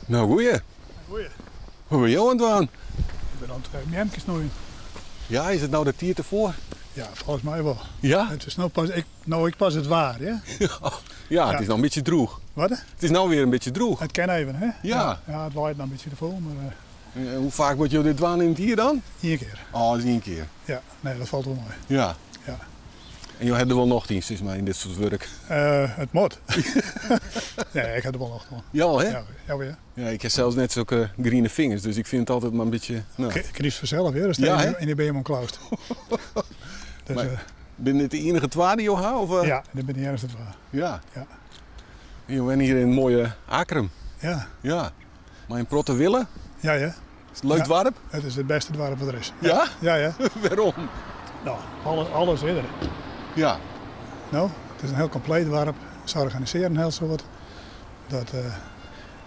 Nou, goeie. Goeie. Wat ben jo oan it dwaan? Ik bin oan it eh, beamkes snoeien. Ja, is it no de tiid derfoar? Ja, folgens my wol. Ja? It is no pas, ik, no ek pas it waar, ja? Ja, it is no in bytsje drûch. Wat? It is no wer in bytsje drûch. It kin even, hè? Ja. Ja, it waait noch in bytsje te folle, mar... Eh, hoe faak moatte jo dit dwaan yn it jier dan? Ien kear. Oh, dat is ien kear. Ja, nee, dat falt wol mei. Ja. Ja. En jo hawwe der wol nocht yn, sis mar, yn dit soart wurk? Uh, it moat. nee, ik ha der wol nocht oan. Ja, hè? Ja, ja, ja. Ja, ik ha sels net sokke griene fingers, dus ik fyn it altyd mar in bytsje... No. Krijst fansels wer, as ja, yn de beam omklaust. dus, uh, binne dit de iennige twa dy't jo ha? Of, Ja, dit binne de iennichste twa. Ja. Ja. En jo wenje hjir yn it moaie Akkrum. Ja. Ja. Mei in protte wille. Ja, ja. Is it in leuk Ja. doarp? It is it bêste doarp wat der is. Ja? Ja, ja. Wêrom? No, alles, alles is der. Ja. No, it is in hiel kompleet doarp. Se organisearje in hiel soad. Dat, eh,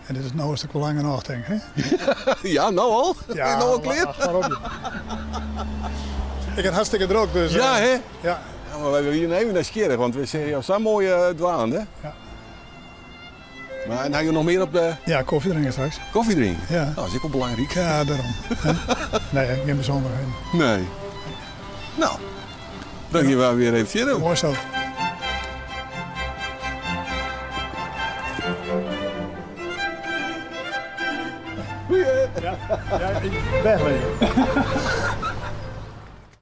en dit is no is it wol lang genôch, tink ik. Hè? Ja, no al? Ja, Is no al klear? Ach, mar op, joh. Ik ha it hartstikke drok, dus... Ja, eh, hè? Ja. Ja, mar wy wiene even nijsgjirrich, want we seagen jo sa moai eh, dwaande. Ja. Maar en ha jo noch mear op de... Ja, kofje drinke straks. Kofje drinke? Ja. Nou, dat is ek wol belangryk. Ja, dêrom. Nee, gjin bysûnderheden. Nee. No, dan gean wy wer even fierder. Moai sa. Goeie. Ja, ja, wegwezen.